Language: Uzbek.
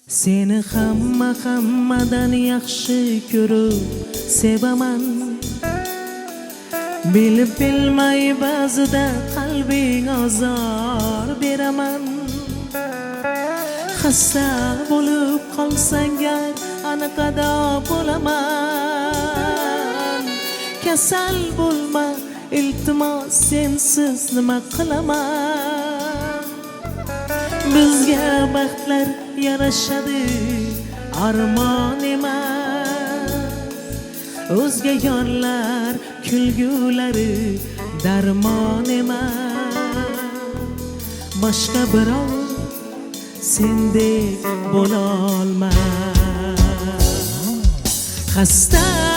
Seni hamma hammadan yaxshi ko'rib sevaman. Bilib bilmay ba'zida qalbing ozor beraman. Xasta bo'lib qolsang gar anaqada bo'laman. Kasal bo'lma, iltimos, sensiz nima qilaman? Bizga baxtlar yarashadi, armon emas. O'zga yorlar kulgulari darmon emas. Boshqa birov sendek bo'lolmas. Xasta